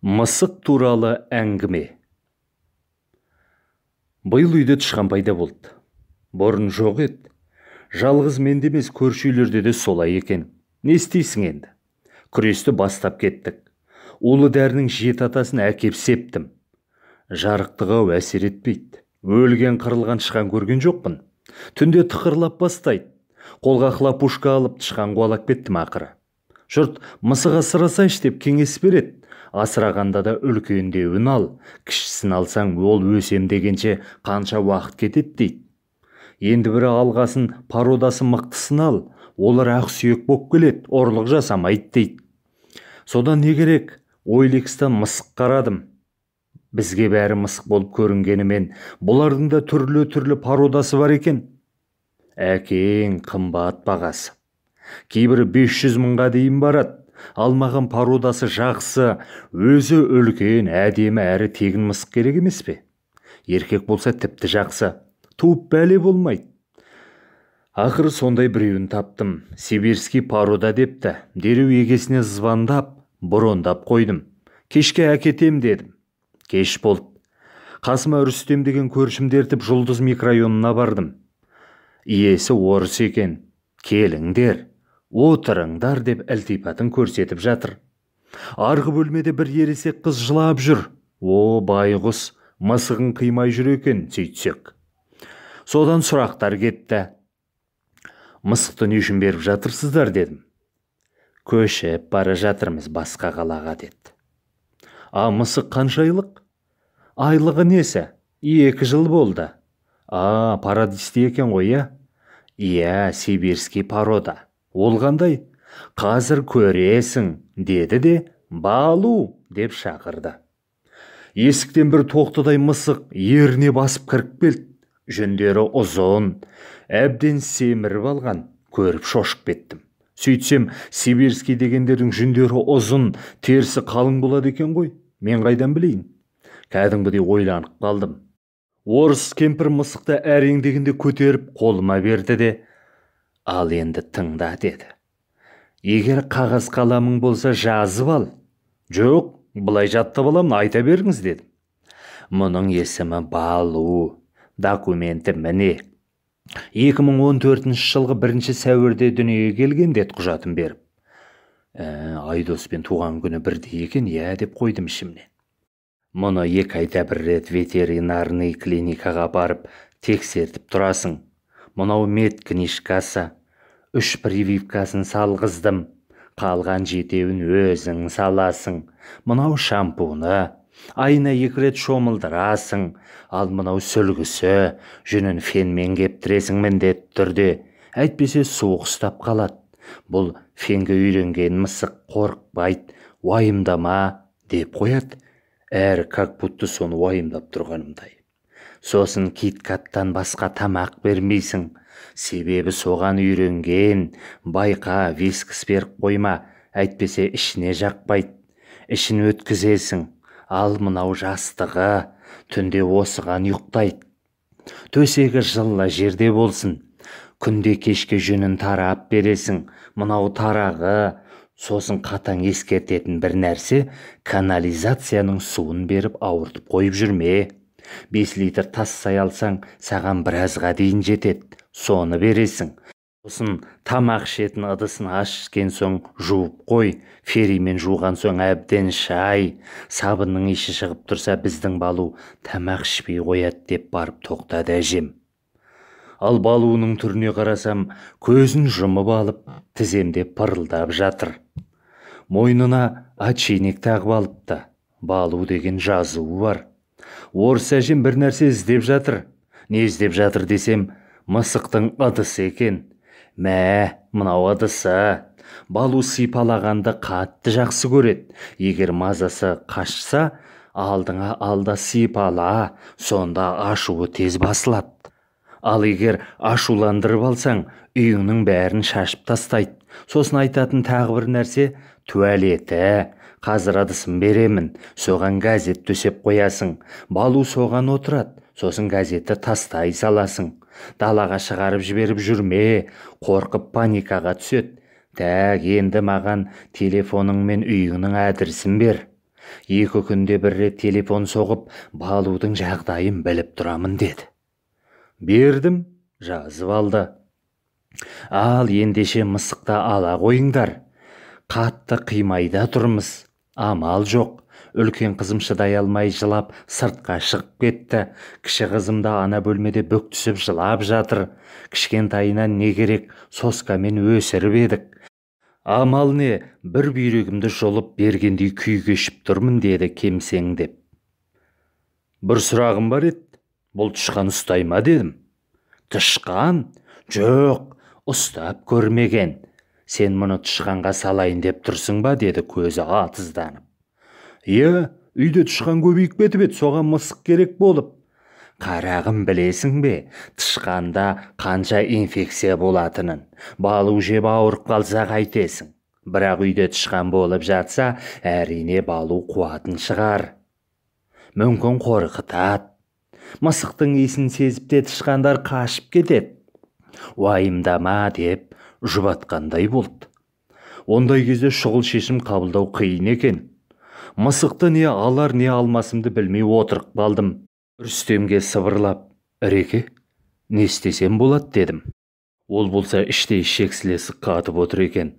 Мысық туралы әңгіме. Биыл үйде тышқан пайда болды. Бұрын жоқ еді. Жалғыз менде емес, көрші үйлерде де солай екен. Не істейсің енді? Күресті бастап кеттік. Улы дәрінің жеті атасын әкеп септім. Жарықтық-ау әсер етпейді. Өлген қырылған тышқан көрген жоқпын. Түнде тықырлап бастайды. Қолға хлопушка алып тышқан қуалап кеттім ақыры. Жұрт мысық асырасайшы деп кеңес береді. Асырағанда да үлкендеуін ал, кішісін алсаң ол өсем дегенше қанша уақыт кетеді дейді. Енді бірі алғасын породасы мықтысын ал, олар ақ сүйек боп келеді, ұрлық жасамайды дейді. Содан не керек, OLX-тан мысық қарадым. Бізге бәрі мысық болып көрінгенімен, бұлардың да түрлі-түрлі породасы бар екен. Әкең қымбат бағасы. Кейбірі 500 мыңға дейін барады. Ал маған породасы жақсы, өзі үлкен, әдемі әрі тегін мысық керек емес пе? Еркек болса тіпті жақсы, туып бәле болмайды. Ақыры сондай біреуін таптым. Сибирский порода депті. Дереу егесіне звондап, брондап қойдым. Кешке әкетем дедім. Кеш болды. Қасыма Рүстем деген көршімді ертіп Жұлдыз микрорайонына бардым. Иесі орыс екен. Келіңдер, отырыңдар деп ілтипатын көрсетіп жатыр. Арғы бөлмеде бір ересек қыз жылап жүр. О, байғұс, мысығын қимай жүр екен, сөйтсек. Содан сұрақтар кетті. Мысықты не үшін беріп жатырсыздар дедім. Көшіп бара жатырмыз басқа қалаға деді. А мысық қанша айлық? Айлығы несі? 2 жыл болды. А, породистый екен ғой, иә? Иә, сибирский порода. Ол қандай? Қазір көресің, деді де, Балу деп шақырды. Есіктен бір тоқтыдай мысық еріне басып кіріп келді. Жүндері ұзын, әбден семіріп алған, көріп шошып кеттім. Сөйтсем, сибирский дегендердің жүндері ұзын, терісі қалың болады екен ғой. Мен қайдан білейін? Кәдімгідей ойланып қалдым. Орыс кемпір мысықты әрең дегенде көтеріп қолыма берді де, ал енді тыңда деді. Егер қағаз қаламың болса жазып ал. Жоқ, былай жаттап аламын, айта беріңіз дедім. Мұның есімі Балу, документі міне. 2014 жылғы 1 сәуірде дүниеге келген деді құжатын беріп. Айдоспен туған күні бірдей екен, иә деп қойдым ішімнен. Мұны 2 айда бір рет ветеринарный клиникаға барып тексертіп тұрасың. Мынау медкнижкасы, 3 прививкасын салғыздым, қалған 7-уін өзің саласың. Мынау шампуны, айына 2 рет шомылдырасың, ал мынау сүлгісі, жүнін фенмен кептіресің міндетті түрде, әйтпесе суық ұстап қалады. Бұл фенге үйренген мысық қорықпайды, уайымдама деп қояды. Әрі как будто соны уайымдап тұрғанымдай. Сосын киткаттан басқа тамақ бермейсің, себебі соған үйренген. Байқа, вискас беріп қойма, әйтпесе ішіне жақпайды, ішін өткізесің. Ал мынау жастығы, түнде осыған ұйықтайды. Төсегі жылы жерде болсын, күнде кешке жүнін тарап бересің. Мынау тарағы. Сосын қатаң ескертетін бір нәрсе, канализацияның суын беріп ауыртып қойып жүрме. 5 литр тас сай алсаң, саған біразға дейін жетеді, соны бересің. Сосын тамақ ішетін ыдысын аш ішкен соң жуып қой, феримен жуған соң әбден шай, сабынның иісі шығып тұрса біздің Балу тамақ ішпей қояды деп барып тоқтады әжем. Ал Балуының түріне қарасам, көзін жұмып алып, тіземде пырылдап жатыр. Мойнына ошейник тағып алыпты. Балу деген жазуы бар. Орыс әжем бір нәрсе іздеп жатыр. Не іздеп жатыр десем, мысықтың ыдысы екен. Мә, мынау ыдысы. Балу сипалағанды қатты жақсы көреді. Егер мазасы қашса, алдыңа алда сипала, сонда ашуы тез басылады. Ал егер ашуландырып алсаң, үйіңнің бәрін шашып тастайды. Сосын айтатын тағы бір нәрсе, туалеті. Қазір ыдысын беремін, соған газет төсеп қоясың. Балу соған отырады, сосын газетті тастай саласың. Далаға шығарып жіберіп жүрме, қорқып паникаға түседі. Тәк, енді маған телефоның мен үйіңнің адресін бер. 2 күнде бір рет телефон соғып, Балудың жағдайын біліп тұрамын деді. Бердім, жазып алды. Ал ендеше мысықты ала қойыңдар. Қатты қимайда тұрмыз. Амал жоқ. Үлкен қызым шыдай алмай жылап сыртқа шығып кетті. Кіші қызым да ана бөлмеде бүк түсіп жылап жатыр. Кішкентайынан не керек, соскамен өсіріп едік. Амал не, бір бүйрегімді жұлып бергендей күй кешіп тұрмын деді кемсеңдеп. Бір сұрағым бар еді, бұл тышқан ұстай ма дедім. Тышқан? Жоқ, ұстап көрмеген. Сен мұны тышқанға салайын деп тұрсың ба деді көзі атызданып. Е, үйде тышқан көбейіп кетіп еді, соған мысық керек болып. Қарағым, білесің бе, тышқанда қанша инфекция болатынын. Балу жеп ауырып қалса қайтесің. Бірақ үйде тышқан болып жатса, әрине Балу қуатын шығар. Мүмкін қорқытады. Мысықтың иісін сезіп те тышқандар қашып кетеді. Уайымдама деп жұбатқандай болды. Ондай кезде шұғыл шешім қабылдау қиын екен. Мысықты не алар не алмасымды білмей отырып қалдым. Рүстемге сыбырлап, «Іреке, не істесем болады?» дедім. Ол болса іштей шексілесі қатып отыр екен.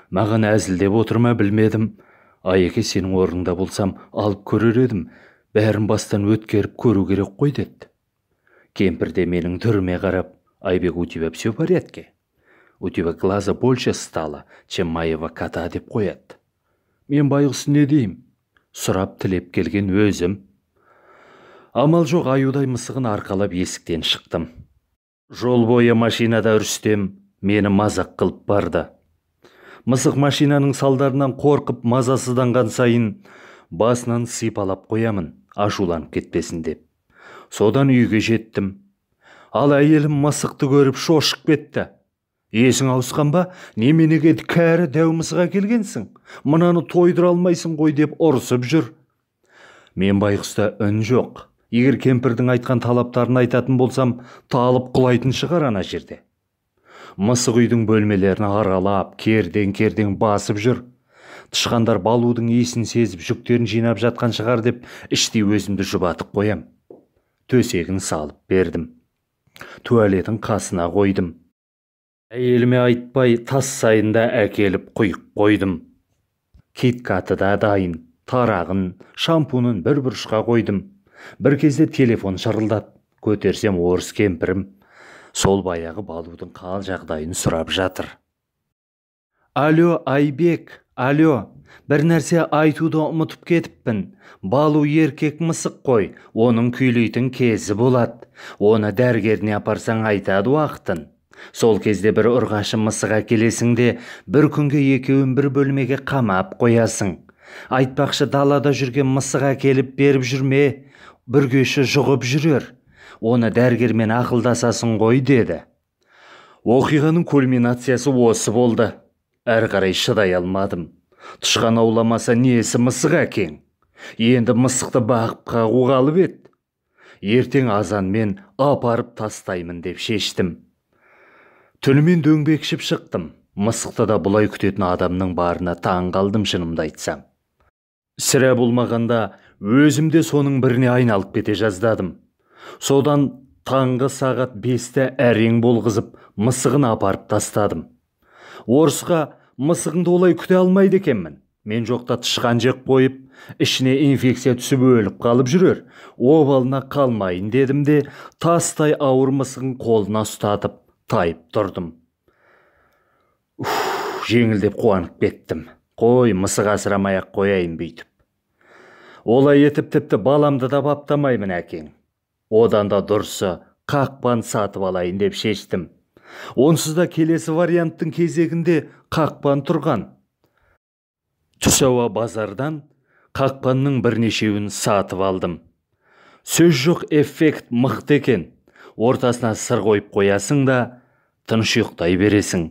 Маған әзілдеп отыр ма білмедім. Айеке, сенің орныңда болсам алып көрер едім. Бәрін бастан өткеріп көру керек қой деді. Кемпір де менің түріме қарап, «Айбек, у тебя все в порядке? У тебя глаза больше стало, чем моего кота» деп қояды. Мен байғұс не деймін? Сұрап тілеп келген өзім. Амал жоқ, аюдай мысығын арқалап есіктен шықтым. Жол бойы машинада Рүстем мені мазақ қылып барды. Мысық машинаның салдарынан қорқып мазасызданған сайын басынан сипалап қоямын, ашуланып кетпесін деп. Содан үйге жеттім. Ал әйелім мысықты көріп шошып кетті. Есің ауысқан ба? Неменеге кәрі дәу мысық әкелгенсің? Мынаны тойдыра алмайсың ғой деп ұрсып жүр. Мен байғұста үн жоқ. Егер кемпірдің айтқан талаптарын айтатын болсам, талып құлайтын шығар ана жерде. Мысық үйдің бөлмелерін аралап, керден-керден басып жүр. Тышқандар Балудың иісін сезіп жүктерін жинап жатқан шығар деп іштей өзімді жұбатып қоям. Төсегін салып бердім. Туалетін қасына қойдым. Әйеліме айтпай тас сайында әкеліп құйып қойдым. Кит-каты да дайын, тарағын, шампунын бір бұрышқа қойдым. Бір кезде телефон шырылдады. Көтерсем орыс кемпірім. Сол баяғы Балудың қал жағдайын сұрап жатыр. Алло, Айбек, алло, бір нәрсе айтуды ұмытып кетіппін. Балу еркек мысық қой, оның күйлейтін кезі болады. Оны дәрігеріне апарсаң айтады уақытын. Сол кезде бір ұрғашы мысық әкелесің де, бір күнге екеуін бір бөлмеге қамап қоясың. Айтпақшы, далада жүрген мысық әкеліп беріп жүрме, бүргеші жұғып жүрер. Оны дәрігермен ақылдасасың ғой деді. Оқиғаның кульминациясы осы болды. Әрі қарай шыдай алмадым. Тышқан ауламаса несі мысық әкең? Енді мысықты бағып қағу қалып еді. Ертең азанмен апарып тастаймын деп шештім. Түнімен дөңбекшіп шықтым. Мысықты да бұлай күтетін адамның барына таң қалдым, шынымды айтсам. Сірә болмағанда өзім де соның біріне айналып кете жаздадым. Содан таңғы сағат 5-те әрең болғызып, мысығын апарып тастадым. Орысқа мысығыңды олай күте алмайды екенмін. Мен жоқта тышқан жеп қойып, ішіне инфекция түсіп өліп қалып жүрер. Обалына қалмайын дедім де, тастай ауыр мысығын қолына ұстатып, тайып тұрдым. Жеңілдеп қуанып кеттім. Қой, мысық асырамай-ақ қояйын бүйтіп. Олай етіп тіпті баламды да баптамаймын әкең. Одан да дұрысы қақпан сатып алайын деп шештім. Онсыз да келесі варианттың кезегінде қақпан тұрған. Түс ауа базардан қақпанның бірнешеуін сатып алдым. Сөз жоқ, эффект мықты екен. Ортасына сыр қойып қоясың да тыныш ұйықтай бересің.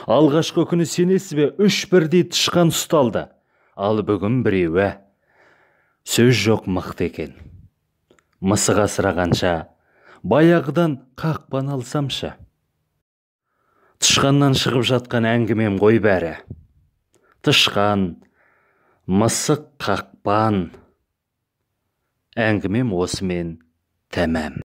Алғашқы күні сенесіз бе, 3 бірдей тышқан ұсталды. Ал бүгін біреуі. Сөз жоқ, мықты екен. Мысық асырағанша баяғыдан қақпан алсамшы. Тышқаннан шығып жатқан әңгімем ғой бәрі. Тышқан, Мысық қақпан. Әңгімем осымен тәмам.